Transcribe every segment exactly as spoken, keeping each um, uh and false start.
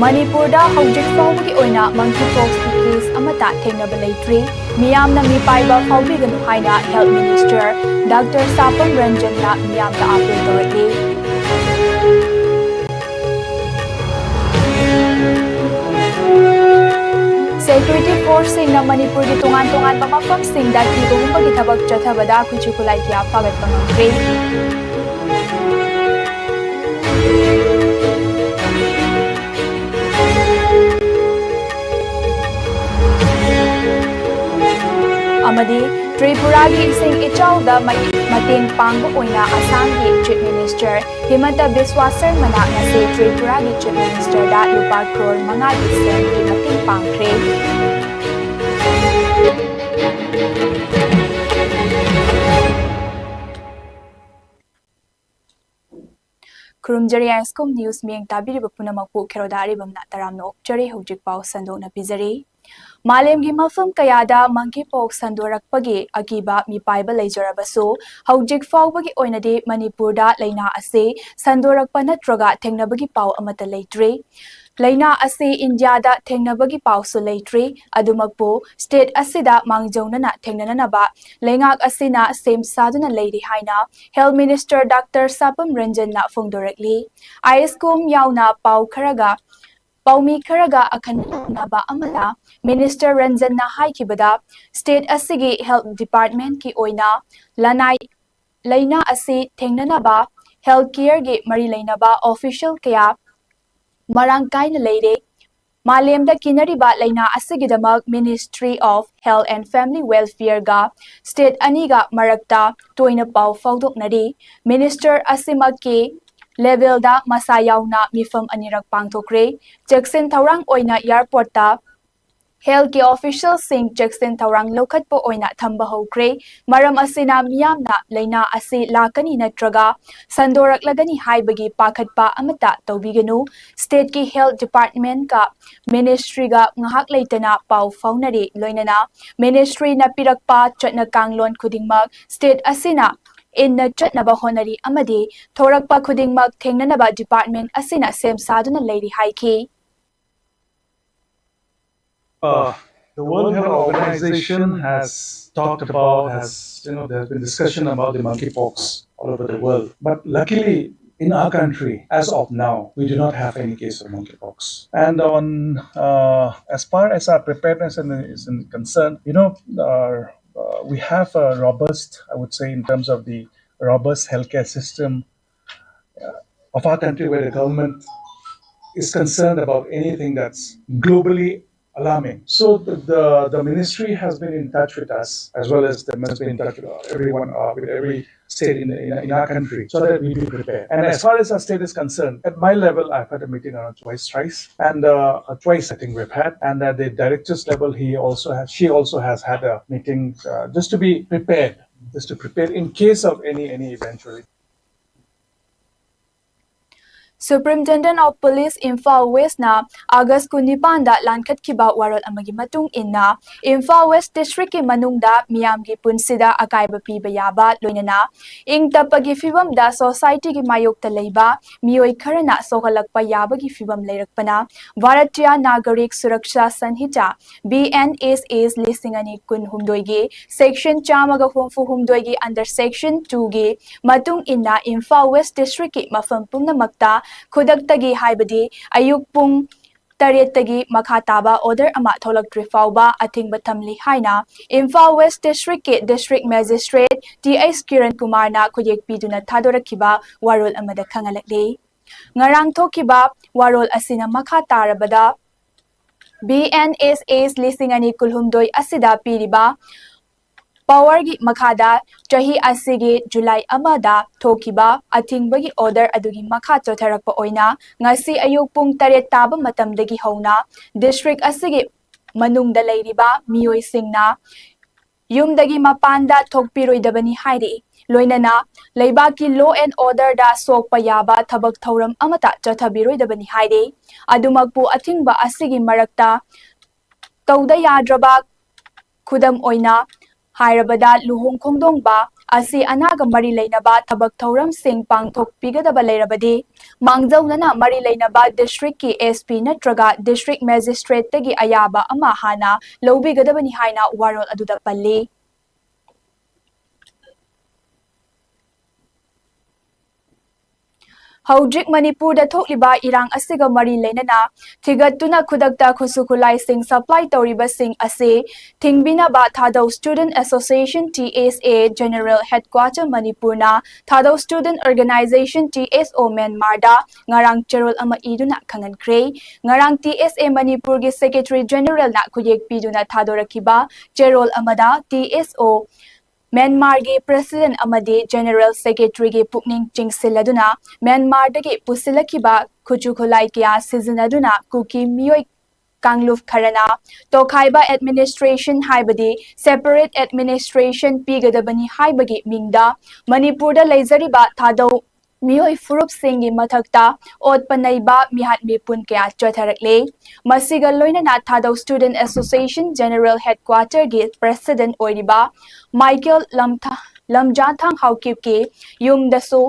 ꯃꯅꯤꯄꯨꯔꯗ ꯍꯧꯖꯤꯛ ꯐꯥꯎꯕꯒꯤ ꯑꯣꯏꯅ monkeypox ꯀꯤ case ꯑꯃꯠꯇ ꯊꯦꯡꯅꯕ ꯂꯩꯇ꯭ꯔꯤ꯫ ꯃꯤꯌꯥꯝꯅ ꯃꯤꯄꯥꯏꯕ ꯐꯥꯎꯕꯤꯒꯅꯨ ꯍꯥꯏꯅ Health Minister Doctor ꯁꯥꯄꯝ ꯔꯟꯖꯟꯅ ꯃꯤꯌꯥꯝꯗ appeal ꯇꯧꯔꯛꯂꯤ꯫ Security force ꯁꯤꯡꯅ ꯃꯅꯤꯄꯨꯔꯒꯤ ꯇꯣꯉꯥꯟ ꯇꯣꯉꯥꯟꯕ ꯃꯐꯝꯁꯤꯡꯗ ꯊꯤꯕ ꯍꯨꯝꯕꯒꯤ ꯊꯕꯛ ꯆꯠꯊꯕꯗ ꯈꯨꯠꯁꯨ ꯈꯨꯠꯂꯥꯏ ꯀꯌꯥ ꯐꯥꯒꯠꯄ ꯉꯝꯈ꯭ꯔꯦ꯫ ꯑꯃꯗꯤ ꯇ꯭ꯔꯤꯄꯨꯔꯥꯒꯤ ꯏꯁꯤꯡ ꯏꯆꯥꯎꯗ ꯃꯩ-, ꯃꯇꯦꯡ ꯄꯥꯡꯕ ꯑꯣꯏꯅ ꯑꯁꯥꯝꯒꯤ Chief Minister ꯍꯤꯃꯟꯇ ꯕꯤꯁ꯭ꯋꯥ ꯁꯔꯃꯅ ꯉꯁꯤ ꯇ꯭ꯔꯤꯄꯨꯔꯥꯒꯤ Chief Minister ꯗ ꯂꯨꯄꯥ ꯀ꯭ꯔꯣꯔ ꯃꯉꯥꯒꯤ ꯁꯦꯟꯒꯤ ꯃꯇꯦꯡ ꯄꯥꯡꯈ꯭ꯔꯦ꯫ ꯈꯨꯔꯨꯝꯖꯔꯤ, ꯑꯥꯏ ꯑꯦꯁ ꯀꯣꯝ ꯅ꯭ꯌꯨꯁ ꯃꯤꯠꯌꯦꯡ ꯇꯥꯕꯤꯔꯤꯕ ꯄꯨꯝꯅꯃꯛꯄꯨ ꯈꯦꯔꯣꯗ ꯑꯔꯤꯕꯝꯅ ꯇꯔꯥꯝꯅ ꯑꯣꯛꯆꯔꯤ꯫ ꯍꯧꯖꯤꯛ ꯄꯥꯎ ꯁꯟꯗꯣꯛꯅ ꯄꯤꯖꯔꯤ꯫ ꯃꯥꯂꯦꯝꯒꯤ ꯃꯐꯝ ꯀꯌꯥꯗ monkeypox ꯁꯟꯗꯣꯔꯛꯄꯒꯤ ꯑꯀꯤꯕ ꯃꯤꯄꯥꯏꯕ ꯂꯩꯖꯔꯕꯁꯨ, ꯍꯧꯖꯤꯛ ꯐꯥꯎꯕꯒꯤ ꯑꯣꯏꯅꯗꯤ ꯃꯅꯤꯄꯨꯔꯗ ꯂꯩꯅꯥ ꯑꯁꯤ ꯁꯟꯗꯣꯔꯛꯄ ꯅꯠꯇ꯭ꯔꯒ ꯊꯦꯡꯅꯕꯒꯤ ꯄꯥꯎ ꯑꯃꯠꯇ ꯂꯩꯇ꯭ꯔꯤ꯫ ꯂꯩꯅꯥ ꯑꯁꯤ ꯏꯟꯗꯤꯌꯥꯗ ꯊꯦꯡꯅꯕꯒꯤ ꯄꯥꯎꯁꯨ ꯂꯩꯇ꯭ꯔꯤ꯫ ꯑꯗꯨꯃꯛꯄꯨ, state ꯑꯁꯤꯗ ꯃꯥꯡꯖꯧꯅꯅ ꯊꯦꯡꯅꯅꯅꯕ ꯂꯩꯉꯥꯛ ꯑꯁꯤꯅ ꯁꯦꯝ ꯁꯥꯗꯨꯅ ꯂꯩꯔꯤ ꯍꯥꯏꯅ Health Minister ꯗꯥꯛꯇꯔ ꯁꯥꯄꯝ ꯔꯟꯖꯟꯅ ꯐꯣꯡꯗꯣꯔꯛꯂꯤ꯫ ꯑꯥꯏ ꯑꯦꯁ ꯀꯣꯝ ꯌꯥꯎꯅ ꯄꯥꯎ ꯈꯔꯒ, ꯄꯥꯎꯃꯤ ꯈꯔꯒ ꯑꯈꯟꯅꯕ ꯑꯃꯅ Minister ꯔꯟꯖꯟꯅ ꯍꯥꯏꯈꯤꯕꯗ, state ꯑꯁꯤꯒꯤ health department ꯀꯤ ꯑꯣꯏꯅ ꯂꯅꯥꯏ ꯂꯩꯅꯥ ꯑꯁꯤ ꯊꯦꯡꯅꯅꯕ health care ꯒꯤ ꯃꯔꯤ ꯂꯩꯅꯕ official ꯀꯌꯥ ꯃꯔꯥꯡ ꯀꯥꯏꯅ ꯂꯩꯔꯦ꯫ ꯃꯥꯂꯦꯝꯗ ꯀꯤꯅꯔꯤꯕ ꯂꯩꯅꯥ ꯑꯁꯤꯒꯤꯗꯃꯛ Ministry of Health and Family Welfare ꯒ state ꯑꯅꯤꯒ ꯃꯔꯛꯇ ꯇꯣꯏꯅ ꯄꯥꯎ ꯐꯥꯎꯗꯣꯛꯅꯔꯤ꯫ Minister ꯑꯁꯤꯃꯛꯀꯤ level ꯗ ꯃꯁꯥ ꯌꯥꯎꯅ ꯃꯤꯐꯝ ꯑꯅꯤꯔꯛ ꯄꯥꯡꯊꯣꯛꯈ꯭ꯔꯦ꯫ ꯆꯦꯛꯁꯤꯟ ꯊꯧꯔꯥꯡ ꯑꯣꯏꯅ airport ꯇ health ꯀꯤ official ꯁꯤꯡ ꯆꯦꯛꯁꯤꯟ ꯊꯧꯔꯥꯡ ꯂꯧꯈꯠꯄ ꯑꯣꯏꯅ ꯊꯝꯕ ꯍꯧꯈ꯭ꯔꯦ꯫ ꯃꯔꯝ ꯑꯁꯤꯅ ꯃꯤꯌꯥꯝꯅ ꯂꯩꯅꯥ ꯑꯁꯤ ꯂꯥꯛꯀꯅꯤ ꯅꯠꯇ꯭ꯔꯒ ꯁꯟꯗꯣꯔꯛꯂꯒꯅꯤ ꯍꯥꯏꯕꯒꯤ ꯄꯥꯈꯠꯄ ꯑꯃꯠꯇ ꯇꯧꯕꯤꯒꯅꯨ꯫ State ꯀꯤ health department ꯀ Ministry ꯒ ꯉꯥꯏꯍꯥꯛ ꯂꯩꯇꯅ ꯄꯥꯎ ꯐꯥꯎꯅꯔꯤ, ꯂꯣꯏꯅꯅ Ministry ꯅ ꯄꯤꯔꯛꯄ ꯆꯠꯅ ꯀꯥꯡꯂꯣꯟ ꯈꯨꯗꯤꯡꯃꯛ state ꯑꯁꯤꯅ ꯏꯟꯅ ꯆꯠꯅꯕ ꯍꯣꯠꯅꯔꯤ ꯑꯃꯗꯤ ꯊꯣꯔꯛꯄ ꯈꯨꯗꯤꯡꯃꯛ ꯊꯦꯡꯅꯅꯕ department ꯑꯁꯤꯅ ꯁꯦꯝ ꯁꯥꯗꯨꯅ ꯂꯩꯔꯤ ꯍꯥꯏꯈꯤ꯫ Uh, the World Health Organization has talked about, has, you know, there's been discussion about the monkeypox all over the world. But luckily, in our country, as of now, we do not have any case of monkeypox. And on, uh, as far as our preparedness and is concerned, you know, our, uh, we have a robust, I would say, in terms of the robust healthcare system uh, of our country, where the government is concerned about anything that's globally alarming. So the, the, the ministry has been in touch with us, as well as the has been in touch with everyone, uh, with every state in, in, in our country, so that we be prepared. And as far as our state is concerned, at my level, I've had a meeting around twice, thrice, and uh, uh, twice I think we've had. And at the director's level, he also has, she also has had a meeting uh, just to be prepared, just to prepare in case of any any eventuality. Superintendent of Police Imphal West ꯅ August ꯀꯨꯟꯅꯤꯄꯥꯟꯗ ꯂꯥꯟꯈꯠꯈꯤꯕ ꯋꯥꯔꯣꯜ ꯑꯃꯒꯤ ꯃꯇꯨꯡ ꯏꯟꯅ, Imphal west ꯗꯤꯁꯇ꯭ꯔꯤꯛꯀꯤ ꯃꯅꯨꯡꯗ ꯃꯤꯌꯥꯝꯒꯤ ꯄꯨꯟꯁꯤꯗ ꯑꯀꯥꯏꯕ ꯄꯤꯕ ꯌꯥꯕ, ꯂꯣꯏꯅꯅ ꯏꯪ ꯇꯞꯄꯒꯤ ꯐꯤꯕꯝꯗ ꯁꯣꯁꯥꯏꯇꯤꯒꯤ ꯃꯥꯌꯣꯛꯇ ꯂꯩꯕ ꯃꯤꯑꯣꯏ ꯈꯔꯅ ꯁꯣꯛꯍꯜꯂꯛꯄ ꯌꯥꯕꯒꯤ ꯐꯤꯕꯝ ꯂꯩꯔꯛꯄꯅ Bharatiya ꯅꯥꯒꯔꯤꯛ Suraksha ꯁꯟꯍꯤꯇꯥ, B N S S, ꯂꯤꯁꯤꯡ ꯑꯅꯤ ꯀꯨꯟꯍꯨꯝꯗꯣꯏꯒꯤ section ꯆꯥꯝꯃꯒ ꯍꯨꯝꯐꯨ ꯍꯨꯝꯗꯣꯏꯒꯤ under section two ꯒꯤ ꯃꯇꯨꯡ ꯏꯟꯅ ꯏꯝꯐꯥꯜ ꯋꯦꯁ ꯗꯤꯁꯇ꯭ꯔꯤꯛꯀꯤ ꯃꯐꯝ ꯄꯨꯝꯅꯃꯛꯇ ꯈꯨꯗꯛꯇꯒꯤ, ꯍꯥꯏꯕꯗꯤ ꯑꯌꯨꯛ ꯄꯨꯡ ꯇꯔꯦꯠꯇꯒꯤ ꯃꯈꯥ ꯇꯥꯕ order ꯑꯃ ꯊꯣꯛꯂꯛꯇ꯭ꯔꯤ ꯐꯥꯎꯕ ꯑꯊꯤꯡꯕ ꯊꯝꯂꯤ ꯍꯥꯏꯅ ꯏꯝꯐꯥꯜ ꯋꯦꯁ ꯗꯤꯁꯇ꯭ꯔꯤꯛꯀꯤ district magistrate T H Kiran ꯀꯨꯃꯥꯔꯅ ꯈꯨꯌꯦꯛ ꯄꯤꯗꯨꯅ ꯊꯥꯗꯣꯔꯛꯈꯤꯕ ꯋꯥꯔꯣꯜ ꯑꯃꯗ ꯈꯪꯍꯜꯂꯛꯂꯤ꯫ ꯉꯔꯥꯡ ꯊꯣꯛꯈꯤꯕ ꯋꯥꯔꯣꯜ ꯑꯁꯤꯅ ꯃꯈꯥ ꯇꯥꯔꯕꯗ, B N S S ꯂꯤꯁꯤꯡ ꯑꯅꯤ ꯀꯨꯟꯍꯨꯝꯗꯣꯏ ꯑꯁꯤꯗ ꯄꯤꯔꯤꯕ power ꯒꯤ ꯃꯈꯥꯗ ꯆꯍꯤ ꯑꯁꯤꯒꯤ ꯖꯨꯂꯥꯏ ꯑꯃꯗ ꯊꯣꯛꯈꯤꯕ ꯑꯊꯤꯡꯕꯒꯤ order ꯑꯗꯨꯒꯤ ꯃꯈꯥ ꯆꯠꯊꯔꯛꯄ ꯑꯣꯏꯅ ꯉꯁꯤ ꯑꯌꯨꯛ ꯄꯨꯡ ꯇꯔꯦꯠ ꯇꯥꯕ ꯃꯇꯝꯗꯒꯤ ꯍꯧꯅ ꯗꯤꯁꯇ꯭ꯔꯤꯛ ꯑꯁꯤꯒꯤ ꯃꯅꯨꯡꯗ ꯂꯩꯔꯤꯕ ꯃꯤꯑꯣꯏꯁꯤꯡꯅ ꯌꯨꯝꯗꯒꯤ ꯃꯄꯥꯟꯗ ꯊꯣꯛꯄꯤꯔꯣꯏꯗꯕꯅꯤ ꯍꯥꯏꯔꯤ꯫ ꯂꯣꯏꯅꯅ ꯂꯩꯕꯥꯛꯀꯤ law and order ꯗ ꯁꯣꯛꯄ ꯌꯥꯕ ꯊꯕꯛ ꯊꯧꯔꯝ ꯑꯃꯠꯇ ꯆꯠꯊꯕꯤꯔꯣꯏꯗꯕꯅꯤ ꯍꯥꯏꯔꯤ꯫ ꯑꯗꯨꯃꯛꯄꯨ ꯑꯊꯤꯡꯕ ꯑꯁꯤꯒꯤ ꯃꯔꯛꯇ ꯇꯧꯗ ꯌꯥꯗ꯭ꯔꯕ ꯈꯨꯗꯝ ꯑꯣꯏꯅ ꯍꯥꯏꯔꯕꯗ ꯂꯨꯍꯣꯡ ꯈꯣꯡꯗꯣꯡꯕ, ꯑꯁꯤ ꯑꯅꯥꯒ ꯃꯔꯤ ꯂꯩꯅꯕ ꯊꯕꯛ ꯊꯧꯔꯝꯁꯤꯡ ꯄꯥꯡꯊꯣꯛꯄꯤꯒꯗꯕ ꯂꯩꯔꯕꯗꯤ, ꯃꯥꯡꯖꯧꯅꯅ ꯃꯔꯤ ꯂꯩꯅꯕ district ꯀꯤ S P ꯅꯠꯇ꯭ꯔꯒ district magistrate ꯇꯒꯤ ꯑꯌꯥꯕ ꯑꯃ ꯍꯥꯟꯅ ꯂꯧꯕꯤꯒꯗꯕꯅꯤ ꯍꯥꯏꯅ ꯋꯥꯔꯣꯜ ꯑꯗꯨꯗ ꯄꯜꯂꯤ꯫ ꯍꯧꯖꯤꯛ ꯃꯅꯤꯄꯨꯔꯗ ꯊꯣꯛꯂꯤꯕ ꯏꯔꯥꯡ ꯑꯁꯤꯒ ꯃꯔꯤ ꯂꯩꯅꯅ ꯊꯤꯒꯠꯇꯨꯅ ꯈꯨꯗꯛꯇ ꯈꯨꯠꯁꯨ ꯈꯨꯠꯂꯥꯏꯁꯤꯡ supply ꯇꯧꯔꯤꯕꯁꯤꯡ ꯑꯁꯤ ꯊꯤꯡꯕꯤꯅꯕ ꯊꯥꯗꯧ Student Association, T S A, General Headquarter ꯃꯅꯤꯄꯨꯔꯅ ꯊꯥꯗꯧ Student Organisation, T S O, ꯃ꯭ꯌꯥꯟꯃꯥꯔꯗ ꯉꯔꯥꯡ ꯆꯦꯔꯣꯜ ꯑꯃ ꯏꯗꯨꯅ ꯈꯪꯍꯟꯈ꯭ꯔꯦ꯫ ꯉꯔꯥꯡ T S A ꯃꯅꯤꯄꯨꯔꯒꯤ Secretary Generalꯅ ꯈꯨꯌꯦꯛ ꯄꯤꯗꯨꯅ ꯊꯥꯗꯣꯔꯛꯈꯤꯕ ꯆꯦꯔꯣꯜ ꯑꯃꯗ T S O ꯃ꯭ꯌꯥꯟꯃꯥꯔꯒꯤ President ꯑꯃꯗꯤ General Secretaryꯒꯤ ꯄꯨꯛꯅꯤꯡ ꯆꯤꯡꯁꯤꯜꯂꯗꯨꯅ, ꯃ꯭ꯌꯥꯟꯃꯥꯔꯗꯒꯤ ꯄꯨꯁꯤꯜꯂꯛꯈꯤꯕ ꯈꯨꯠꯁꯨ ꯈꯨꯠꯂꯥꯏ ꯀꯌꯥ ꯁꯤꯖꯤꯟꯅꯗꯨꯅ ꯀꯨꯀꯤ ꯃꯤꯑꯣꯏ ꯀꯥꯡꯂꯨꯞ ꯈꯔꯅ ꯇꯣꯈꯥꯏꯕ administration, ꯍꯥꯏꯕꯗꯤ separate administration ꯄꯤꯒꯗꯕꯅꯤ ꯍꯥꯏꯕꯒꯤ ꯃꯤꯡꯗ ꯃꯅꯤꯄꯨꯔꯗ ꯂꯩꯖꯔꯤꯕ ꯊꯥꯗꯧ ꯃꯤꯑꯣꯏ ꯐꯨꯔꯨꯞꯁꯤꯡꯒꯤ ꯃꯊꯛꯇ ꯑꯣꯠꯄ ꯅꯩꯕ, ꯃꯤꯍꯥꯠ ꯃꯤꯄꯨꯟ ꯀꯌꯥ ꯆꯠꯊꯔꯛꯂꯦ꯫ ꯃꯁꯤꯒ ꯂꯣꯏꯅꯅ ꯊꯥꯗꯧ Student Association General Headquarterꯒꯤ President ꯑꯣꯏꯔꯤꯕ ꯃꯥꯏꯀꯦꯜ ꯂꯝꯊꯥ-, ꯂꯝꯖꯥꯊꯥꯡ ꯍꯥꯎꯀꯤꯞꯀꯤ ꯌꯨꯝꯗꯁꯨ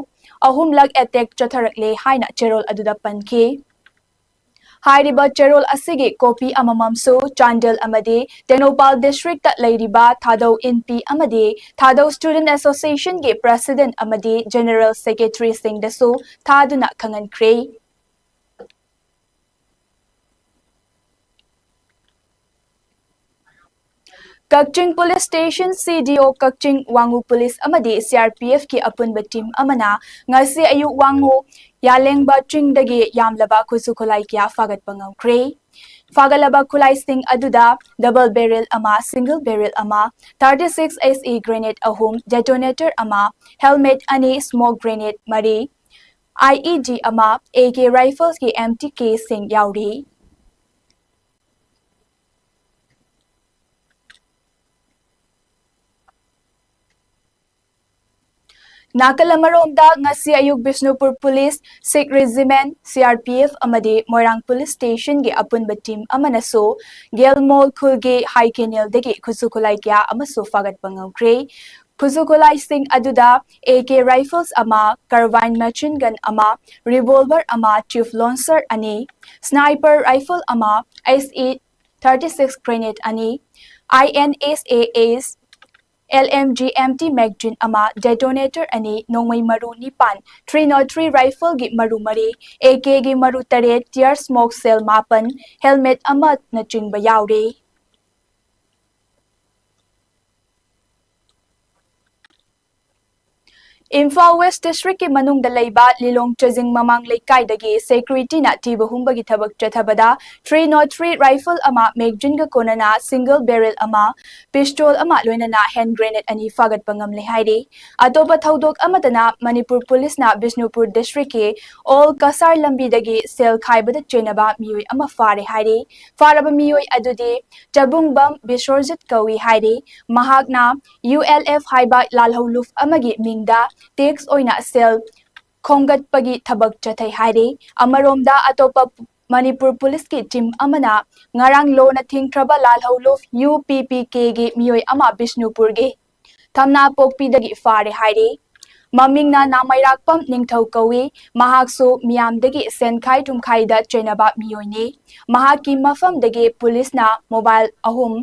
ꯑꯍꯨꯝꯂꯛ attack ꯆꯠꯊꯔꯛꯂꯦ ꯍꯥꯏꯅ ꯆꯦꯔꯣꯜ ꯑꯗꯨꯗ ꯄꯟꯈꯤ꯫ ꯍꯥꯏꯔꯤꯕ ꯆꯦꯔꯣꯜ ꯑꯁꯤꯒꯤ copy ꯑꯃꯃꯝꯁꯨ ꯆꯥꯟꯗꯦꯜ ꯑꯃꯗꯤ ꯇꯦꯡꯅꯧꯄꯥꯜ districtꯇ ꯂꯩꯔꯤꯕ ꯊꯥꯗꯧ ꯏꯟꯄꯤ ꯑꯃꯗꯤ ꯊꯥꯗꯧ Student Associationꯒꯤ President ꯑꯃꯗꯤ General Secretaryꯁꯤꯡꯗꯁꯨ ꯊꯥꯗꯨꯅ ꯈꯪꯍꯟꯈ꯭ꯔꯦ꯫ ꯀꯛꯆꯤꯡ Police Station, C D O ꯀꯛꯆꯤꯡ, ꯋꯥꯉꯨ Police ꯑꯃꯗꯤ C R P Fꯀꯤ ꯑꯄꯨꯟꯕ team ꯑꯃꯅ ꯉꯁꯤ ꯑꯌꯨꯛ ꯋꯥꯉꯨ ꯌꯥꯂꯦꯡꯕ ꯆꯤꯡꯗꯒꯤ ꯌꯥꯝꯂꯕ ꯈꯨꯠꯁꯨ ꯈꯨꯠꯂꯥꯏ ꯀꯌꯥ ꯐꯥꯒꯠꯄ ꯉꯝꯈ꯭ꯔꯦ꯫ ꯐꯥꯒꯠꯂꯕ ꯈꯨꯠꯂꯥꯏꯁꯤꯡ ꯑꯗꯨꯗ double barrel ꯑꯃ, single barrel ꯑꯃ, thirty six S E grenade ꯑꯍꯨꯝ, detonator ꯑꯃ, helmet ꯑꯅꯤ, smoke grenade ꯃꯔꯤ, I E D ꯑꯃ, A K riflesꯀꯤ empty caseꯁꯤꯡ ꯌꯥꯎꯔꯤ꯫ ꯅꯥꯀꯜ ꯑꯃꯔꯣꯝꯗ, ꯉꯁꯤ ꯑꯌꯨꯛ Bishnupur police, Sikh regiment, C R P F ꯑꯃꯗꯤ ꯃꯣꯏꯔꯥꯡ ꯄꯨꯂꯤꯁ ꯁ꯭ꯇꯦꯁꯟꯒꯤ ꯑꯄꯨꯟꯕ ꯇꯤꯝ ꯑꯃꯅꯁꯨ ꯒꯦꯜꯃꯣꯜ ꯈꯨꯜꯒꯤ ꯍꯥꯏ ꯀꯦꯅꯦꯜꯗꯒꯤ ꯈꯨꯠꯁꯨ ꯈꯨꯠꯂꯥꯏ ꯀꯌꯥ ꯑꯃꯁꯨ ꯐꯥꯒꯠꯄ ꯉꯝꯈ꯭ꯔꯦ꯫ ꯈꯨꯠꯁꯨ ꯈꯨꯠꯂꯥꯏꯁꯤꯡ ꯑꯗꯨꯗ ꯑꯦ ꯀꯦ ꯔꯥꯏꯐꯜꯁ ꯑꯃ, ꯀꯥꯔꯕꯥꯏꯟ ꯃꯦꯆꯤꯟ ꯒꯟ ꯑꯃ, ꯔꯤꯚꯣꯜꯚꯔ ꯑꯃ, ꯇ꯭ꯌꯨꯕ ꯂꯣꯟꯁꯔ ꯑꯅꯤ, ꯁ꯭ꯅꯥꯏꯄꯔ ꯔꯥꯏꯐꯜ ꯑꯃ, S E thirty six grenade ꯑꯅꯤ, I N S A S, L M G M T magazine ꯑꯃ, ꯗꯦꯇꯣꯅꯦꯇꯔ ꯑꯅꯤ, ꯅꯣꯡꯃꯩ ꯃꯔꯨ ꯅꯤꯄꯥꯟ, ꯊ꯭ꯔꯤ ꯅꯣꯠ ꯊ꯭ꯔꯤ ꯔꯥꯏꯐꯜꯒꯤ ꯃꯔꯨ ꯃꯔꯤ, ꯑꯦ ꯀꯦꯒꯤ ꯃꯔꯨ ꯇꯔꯦꯠ, ꯇꯤꯌꯔ ꯁ꯭ꯃꯣꯛ ꯁꯦꯜ ꯃꯥꯄꯟ, ꯍꯦꯜꯃꯦꯠ ꯑꯃꯅꯆꯤꯡꯕ ꯌꯥꯎꯔꯤ꯫ ꯏꯝꯐꯥꯜ ꯋꯦꯁ ꯗꯤꯁꯇ꯭ꯔꯤꯛꯀꯤ ꯃꯅꯨꯡꯗ ꯂꯩꯕ ꯂꯤꯂꯣꯡ ꯆꯖꯤꯡ ꯃꯃꯥꯡ ꯂꯩꯀꯥꯏꯗꯒꯤ ꯁꯦꯀ꯭ꯌꯨꯔꯤꯇꯤꯅ ꯊꯤꯕ ꯍꯨꯝꯕꯒꯤ ꯊꯕꯛ ꯆꯠꯊꯕꯗ ꯊ꯭ꯔꯤ ꯅꯣꯠ ꯊ꯭ꯔꯤ ꯔꯥꯏꯐꯜ ꯑꯃ, ꯃꯦꯒꯖꯤꯟꯒ ꯀꯣꯟꯅꯅ ꯁꯤꯡꯒꯜ ꯕꯦꯔꯦꯜ ꯑꯃ, ꯄꯤꯁꯇꯣꯜ ꯑꯃ ꯂꯣꯏꯅꯅ ꯍꯦꯟ ꯒ꯭ꯔꯦꯅꯦꯗ ꯑꯅꯤ ꯐꯥꯒꯠꯄ ꯉꯝꯂꯦ ꯍꯥꯏꯔꯤ꯫ ꯑꯇꯣꯞꯄ ꯊꯧꯗꯣꯛ ꯑꯃꯗꯅ ꯃꯅꯤꯄꯨꯔ ꯄꯨꯂꯤꯁꯅ ꯕꯤꯁꯅꯨꯄꯨꯔ ꯗꯤꯁꯇ꯭ꯔꯤꯛꯀꯤ ꯑꯣꯜ ꯀꯁꯥꯔ ꯂꯝꯕꯤꯗꯒꯤ ꯁꯦꯜ ꯈꯥꯏꯕꯗ ꯆꯦꯟꯅꯕ ꯃꯤꯑꯣꯏ ꯑꯃ ꯐꯥꯔꯦ ꯍꯥꯏꯔꯤ꯫ ꯐꯥꯔꯕ ꯃꯤꯑꯣꯏ ꯑꯗꯨꯗꯤ ꯆꯕꯨꯡꯕꯝ ꯕꯤꯁ꯭ꯋꯔꯖꯤꯠ ꯀꯧꯏ ꯍꯥꯏꯔꯤ꯫ ꯃꯍꯥꯛꯅ ꯌꯨ ꯑꯦꯜ ꯑꯦꯐ ꯍꯥꯏꯕ ꯂꯥꯜꯍꯧꯂꯨꯞ ꯑꯃꯒꯤ ꯃꯤꯡꯗ ꯇꯦꯛꯁ ꯑꯣꯏꯅ ꯁꯦꯜ ꯈꯣꯝꯒꯠꯄꯒꯤ ꯊꯕꯛ ꯆꯠꯊꯩ ꯍꯥꯏꯔꯤ꯫ ꯑꯃꯔꯣꯝꯗ, ꯑꯇꯣꯞꯄ ꯃꯅꯤꯄꯨꯔ ꯄꯨꯂꯤꯁꯀꯤ ꯇꯤꯝ ꯑꯃꯅ ꯉꯔꯥꯡ ꯂꯣꯟꯅ ꯊꯤꯡꯈ꯭ꯔꯕ ꯂꯥꯜꯍꯧꯂꯨꯞ ꯌꯨ ꯄꯤ ꯄꯤ ꯀꯦꯒꯤ ꯃꯤꯑꯣꯏ ꯑꯃ ꯕꯤꯁꯅꯨꯄꯨꯔꯒꯤ ꯊꯝꯅꯥꯄꯣꯛꯄꯤꯗꯒꯤ ꯐꯥꯔꯦ ꯍꯥꯏꯔꯤ꯫ ꯃꯃꯤꯡꯅ ꯅꯥꯃꯩꯔꯥꯛꯄꯝ ꯅꯤꯡꯊꯧ ꯀꯧꯏ꯫ ꯃꯍꯥꯛꯁꯨ ꯃꯤꯌꯥꯝꯗꯒꯤ ꯁꯦꯟꯈꯥꯏ ꯊꯨꯝꯈꯥꯏꯗ ꯆꯦꯟꯅꯕ ꯃꯤꯑꯣꯏꯅꯤ꯫ ꯃꯍꯥꯛꯀꯤ ꯃꯐꯝꯗꯒꯤ ꯄꯨꯂꯤꯁꯅ ꯃꯣꯕꯥꯏꯜ ꯑꯍꯨꯝ,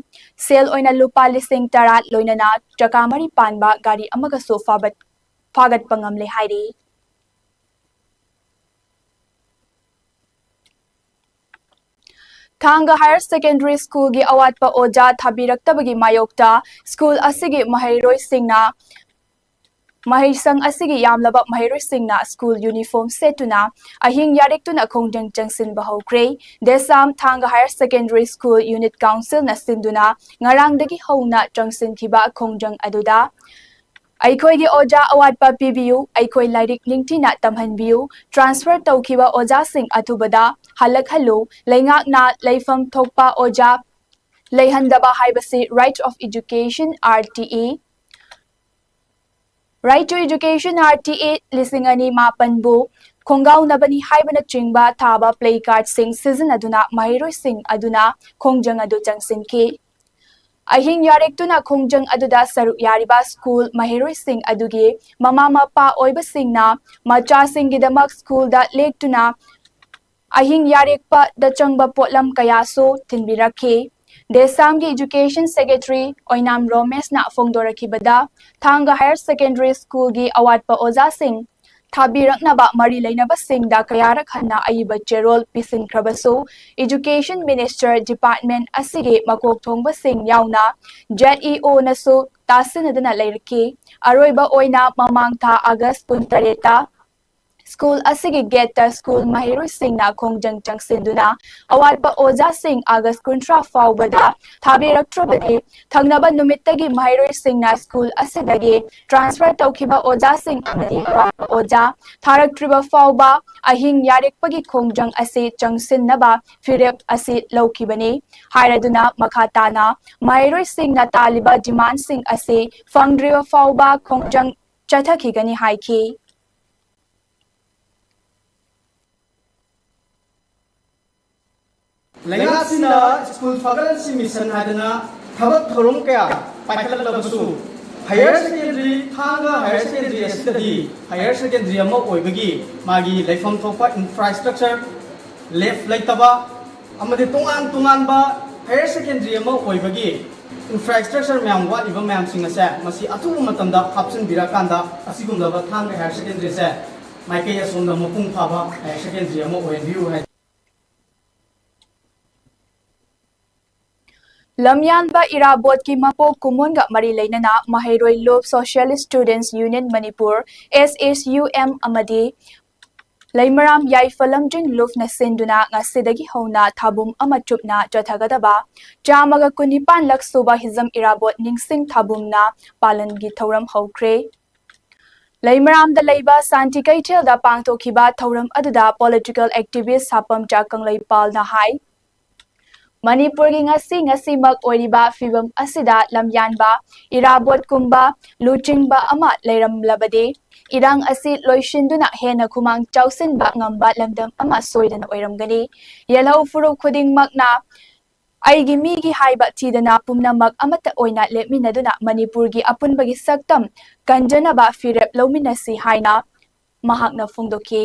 ꯁꯦꯜ ꯑꯣꯏꯅ ꯂꯨꯄꯥ ꯂꯤꯁꯤꯡ ꯇꯔꯥ ꯂꯣꯏꯅꯅ ꯆꯀꯥ ꯃꯔꯤ ꯄꯥꯟꯕ ꯒꯥꯔꯤ ꯑꯃꯒꯁꯨ ꯐꯥꯕꯠ-, ꯐꯥꯒꯠꯄ ꯉꯝꯂꯦ ꯍꯥꯏꯔꯤ꯫ ꯊꯥꯡꯒ ꯍꯥꯌꯔ ꯁꯦꯀꯦꯟꯗꯔꯤ ꯁ꯭ꯀꯨꯜꯒꯤ ꯑꯋꯥꯠꯄ ꯑꯣꯖꯥ ꯊꯥꯕꯤꯔꯛꯇꯕꯒꯤ ꯃꯥꯌꯣꯛꯇ ꯁ꯭ꯀꯨꯜ ꯑꯁꯤꯒꯤ ꯃꯍꯩꯔꯣꯏꯁꯤꯡꯅ, ꯃꯍꯩꯁꯪ ꯑꯁꯤꯒꯤ ꯌꯥꯝꯂꯕ ꯃꯍꯩꯔꯣꯏꯁꯤꯡꯅ ꯁ꯭ꯀꯨꯜ ꯌꯨꯅꯤꯐꯣꯔꯝ ꯁꯦꯠꯇꯨꯅ ꯑꯍꯤꯡ ꯌꯥꯔꯦꯛꯇꯨꯅ ꯈꯣꯡꯖꯪ ꯆꯪꯁꯤꯟꯕ ꯍꯧꯈ꯭ꯔꯦ꯫ ꯗꯦꯁꯥꯝ ꯊꯥꯡꯒ ꯍꯥꯌꯔ ꯁꯦꯀꯦꯟꯗꯔꯤ ꯁ꯭ꯀꯨꯜ ꯌꯨꯅꯤꯠ ꯀꯥꯎꯟꯁꯤꯜꯅ ꯁꯤꯟꯗꯨꯅ ꯉꯔꯥꯡꯗꯒꯤ ꯍꯧꯅ ꯆꯪꯁꯤꯟꯈꯤꯕ ꯈꯣꯡꯖꯪ ꯑꯗꯨꯗ ꯑꯩꯈꯣꯏꯒꯤ ꯑꯣꯖꯥ ꯑꯋꯥꯠꯄ ꯄꯤꯕꯤꯌꯨ, ꯑꯩꯈꯣꯏ ꯂꯥꯏꯔꯤꯛ ꯅꯤꯡꯊꯤꯅ ꯇꯝꯍꯟꯕꯤꯌꯨ, ꯇ꯭ꯔꯥꯟꯁꯐꯔ ꯇꯧꯈꯤꯕ ꯑꯣꯖꯥꯁꯤꯡ ꯑꯊꯨꯕꯗ ꯍꯜꯂꯛꯍꯜꯂꯨ, ꯂꯩꯉꯥꯛꯅ ꯂꯩꯐꯝ ꯊꯣꯛꯄ ꯑꯣꯖꯥ ꯂꯩꯍꯟꯗꯕ ꯍꯥꯏꯕꯁꯤ Right of Education, R T E, Right to Education, R T A, ꯂꯤꯁꯤꯡ ꯑꯅꯤ ꯃꯥꯄꯟꯕꯨ ꯈꯣꯡꯒꯥꯎꯅꯕꯅꯤ ꯍꯥꯏꯕꯅꯆꯤꯡꯕ ꯊꯥꯕ placardꯁꯤꯡ ꯁꯤꯖꯤꯟꯅꯗꯨꯅ ꯃꯍꯩꯔꯣꯏꯁꯤꯡ ꯑꯗꯨꯅ ꯈꯣꯡꯖꯪ ꯑꯗꯨ ꯆꯪꯁꯤꯟꯈꯤ꯫ ꯑꯍꯤꯡ ꯌꯥꯔꯦꯛꯇꯨꯅ ꯈꯣꯡꯖꯪ ꯑꯗꯨꯗ ꯁꯔꯨꯛ ꯌꯥꯔꯤꯕ ꯁ꯭ꯀꯨꯜ ꯃꯍꯩꯔꯣꯏꯁꯤꯡ ꯑꯗꯨꯒꯤ ꯃꯃꯥ ꯃꯄꯥ ꯑꯣꯏꯕꯁꯤꯡꯅ ꯃꯆꯥꯁꯤꯡꯒꯤꯗꯃꯛ ꯁ꯭ꯀꯨꯜꯗ ꯂꯦꯛꯇꯨꯅ ꯑꯍꯤꯡ ꯌꯥꯔꯦꯛꯄꯗ ꯆꯪꯕ ꯄꯣꯠꯂꯝ ꯀꯌꯥꯁꯨ ꯊꯤꯟꯕꯤꯔꯛꯈꯤ꯫ ꯗꯦꯁꯥꯝꯒꯤ Education Secretary ꯑꯣꯏꯅꯥꯝ ꯔꯣꯃꯦꯁꯅ ꯐꯣꯡꯗꯣꯔꯛꯈꯤꯕꯗ, ꯊꯥꯡꯒ Higher Secondary Schoolꯒꯤ ꯑꯋꯥꯠꯄ ꯑꯣꯖꯥꯁꯤꯡ ꯊꯥꯕꯤꯔꯛꯅꯕ ꯃꯔꯤ ꯂꯩꯅꯕꯁꯤꯡꯗ ꯀꯌꯥꯔꯛ ꯍꯟꯅ ꯑꯏꯕ ꯆꯦꯔꯣꯜ ꯄꯤꯁꯤꯟꯈ꯭ꯔꯕꯁꯨ, Education Minister department ꯑꯁꯤꯒꯤ ꯃꯀꯣꯛ ꯊꯣꯡꯕꯁꯤꯡ ꯌꯥꯎꯅ Z E Oꯅꯁꯨ ꯇꯥꯁꯤꯟꯅꯗꯅ ꯂꯩꯔꯛꯈꯤ꯫ ꯑꯔꯣꯏꯕ ꯑꯣꯏꯅ ꯃꯃꯥꯡ ꯊꯥ ꯑꯥꯒꯁ ꯀꯨꯟꯇꯔꯦꯠꯇ ꯁ꯭ꯀꯨꯜ ꯑꯁꯤꯒꯤ ꯒꯦꯠꯇ ꯁ꯭ꯀꯨꯜ ꯃꯍꯩꯔꯣꯏꯁꯤꯡꯅ ꯈꯣꯡꯖꯪ ꯆꯪꯁꯤꯟꯗꯨꯅ ꯑꯋꯥꯠꯄ ꯑꯣꯖꯥꯁꯤꯡ ꯑꯥꯒꯁ ꯀꯨꯟꯊ꯭ꯔꯥ ꯐꯥꯎꯕꯗ ꯊꯥꯕꯤꯔꯛꯇ꯭ꯔꯕꯗꯤ, ꯊꯪꯅꯕ ꯅꯨꯃꯤꯠꯇꯒꯤ ꯃꯍꯩꯔꯣꯏꯁꯤꯡꯅ ꯁ꯭ꯀꯨꯜ ꯑꯁꯤꯗꯒꯤ transfer ꯇꯧꯈꯤꯕ ꯑꯣꯖꯥꯁꯤꯡ ꯑꯃꯗꯤ ꯑꯋꯥꯠꯄ ꯑꯣꯖꯥ ꯊꯥꯔꯛꯇ꯭ꯔꯤꯕ ꯐꯥꯎꯕ ꯑꯍꯤꯡ ꯌꯥꯔꯦꯛꯄꯒꯤ ꯈꯣꯡꯖꯪ ꯑꯁꯤ ꯆꯪꯁꯤꯟꯅꯕ ꯐꯤꯔꯦꯞ ꯑꯁꯤ ꯂꯧꯈꯤꯕꯅꯤ ꯍꯥꯏꯔꯗꯨꯅ, ꯃꯈꯥ ꯇꯥꯅ ꯃꯍꯩꯔꯣꯏꯁꯤꯡꯅ ꯇꯥꯜꯂꯤꯕ demandꯁꯤꯡ ꯑꯁꯤ ꯐꯪꯗ꯭ꯔꯤꯕ ꯐꯥꯎꯕ ꯈꯣꯡꯖꯪ ꯆꯠꯊꯈꯤꯒꯅꯤ ꯍꯥꯏꯈꯤ꯫ ꯂꯩꯉꯥꯛꯁꯤꯅ ꯁ꯭ꯀꯨꯜ ꯐꯒꯠꯍꯟꯁꯤ ꯃꯤꯁꯟ ꯍꯥꯏꯗꯅ ꯊꯕꯛ ꯊꯧꯔꯝ ꯀꯌꯥ ꯄꯥꯏꯈꯠꯂꯛꯂꯕꯁꯨ, ꯍꯥꯌꯔ ꯁꯦꯀꯦꯟꯗꯔꯤ, ꯊꯥꯡꯒ ꯍꯥꯌꯔ ꯁꯦꯀꯦꯟꯗꯔꯤ ꯑꯁꯤꯗꯗꯤ ꯍꯥꯌꯔ ꯁꯦꯀꯦꯟꯗꯔꯤ ꯑꯃ ꯑꯣꯏꯕꯒꯤ ꯃꯥꯒꯤ ꯂꯩꯐꯝ ꯊꯣꯛꯄ infrastructure, ꯂꯦꯞ ꯂꯩꯇꯕ ꯑꯃꯗꯤ ꯇꯣꯉꯥꯟ ꯇꯣꯉꯥꯟꯕ ꯍꯥꯌꯔ ꯁꯦꯀꯦꯟꯗꯔꯤ ꯑꯃ ꯑꯣꯏꯕꯒꯤ infrastructure ꯃꯌꯥꯝ ꯋꯥꯠꯂꯤꯕ ꯃꯌꯥꯝꯁꯤꯡ ꯑꯁꯦ ꯃꯁꯤ ꯑꯊꯨꯕ ꯃꯇꯝꯗ ꯍꯥꯞꯆꯤꯟꯕꯤꯔꯀꯥꯟꯗ ꯑꯁꯤꯒꯨꯝꯂꯕ ꯊꯥꯡꯒ ꯍꯥꯌꯔ ꯁꯦꯀꯦꯟꯗꯔꯤꯁꯦ ꯃꯥꯏꯀꯩ ꯑꯁꯣꯝꯗ ꯃꯄꯨꯡ ꯐꯥꯕ ꯍꯥꯌꯔ ꯁꯦꯀꯦꯟꯗꯔꯤ ꯑꯃ ꯑꯣꯏꯍꯟꯕꯤꯌꯨ ꯍꯥꯏ꯫ ꯂꯝꯌꯥꯟꯕ ꯏꯔꯥꯕꯣꯠꯀꯤ ꯃꯄꯣꯛ ꯀꯨꯝꯑꯣꯟꯒ ꯃꯔꯤ ꯂꯩꯅꯅ ꯃꯍꯩꯔꯣꯏ ꯂꯨꯞ, Socialist Students Union Manipur, S S U M, ꯑꯃꯗꯤ ꯂꯩꯃꯔꯥꯝ ꯌꯥꯏꯐ ꯂꯝꯖꯤꯡ ꯂꯨꯞꯅ ꯁꯤꯟꯗꯨꯅ ꯉꯁꯤꯗꯒꯤ ꯍꯧꯅ ꯊꯥꯕꯨꯝ ꯑꯃ ꯆꯨꯞꯅ ꯆꯠꯊꯒꯗꯕ ꯆꯥꯝꯃꯒ ꯀꯨꯟꯅꯤꯄꯥꯟ ꯂꯛ ꯁꯨꯕ ꯍꯤꯖꯝ ꯏꯔꯥꯕꯣꯠ ꯅꯤꯡꯁꯤꯡ ꯊꯥꯕꯨꯝꯅ ꯄꯥꯂꯟꯒꯤ ꯊꯧꯔꯝ ꯍꯧꯈ꯭ꯔꯦ꯫ ꯂꯩꯃꯔꯥꯝꯗ ꯂꯩꯕ ꯁꯥꯟꯇꯤ ꯀꯩꯊꯦꯜꯗ ꯄꯥꯡꯊꯣꯛꯈꯤꯕ ꯊꯧꯔꯝ ꯑꯗꯨꯗ political activist ꯁꯥꯄꯝꯆꯥ ꯀꯪꯂꯩꯄꯥꯜꯅ ꯍꯥꯏ, ꯃꯅꯤꯄꯨꯔꯒꯤ ꯉꯁꯤ ꯉꯁꯤꯃꯛ ꯑꯣꯏꯔꯤꯕ ꯐꯤꯕꯝ ꯑꯁꯤꯗ ꯂꯝꯌꯥꯟꯕ ꯏꯔꯥꯕꯣꯠꯀꯨꯝꯕ ꯂꯨꯆꯤꯡꯕ ꯑꯃ ꯂꯩꯔꯝꯂꯕꯗꯤ ꯏꯔꯥꯡ ꯑꯁꯤ ꯂꯣꯏꯁꯤꯟꯗꯨꯅ ꯍꯦꯟꯅ ꯈꯨꯃꯥꯡ ꯆꯥꯎꯁꯤꯟꯕ ꯉꯝꯕ ꯂꯝꯗꯝ ꯑꯃ ꯁꯣꯏꯗꯅ ꯑꯣꯏꯔꯝꯒꯅꯤ꯫ ꯌꯦꯜꯍꯧ ꯐꯨꯔꯨꯞ ꯈꯨꯗꯤꯡꯃꯛꯅ ꯑꯩꯒꯤ ꯃꯤꯒꯤ ꯍꯥꯏꯕ ꯊꯤꯗꯅ ꯄꯨꯝꯅꯃꯛ ꯑꯃꯠꯇ ꯑꯣꯏꯅ ꯂꯦꯞꯃꯤꯟꯅꯗꯨꯅ ꯃꯅꯤꯄꯨꯔꯒꯤ ꯑꯄꯨꯟꯕꯒꯤ ꯁꯛꯇꯝ ꯀꯟꯖꯅꯕ ꯐꯤꯔꯦꯞ ꯂꯧꯃꯤꯟꯅꯁꯤ ꯍꯥꯏꯅ ꯃꯍꯥꯛꯅ ꯐꯣꯡꯗꯣꯛꯈꯤ꯫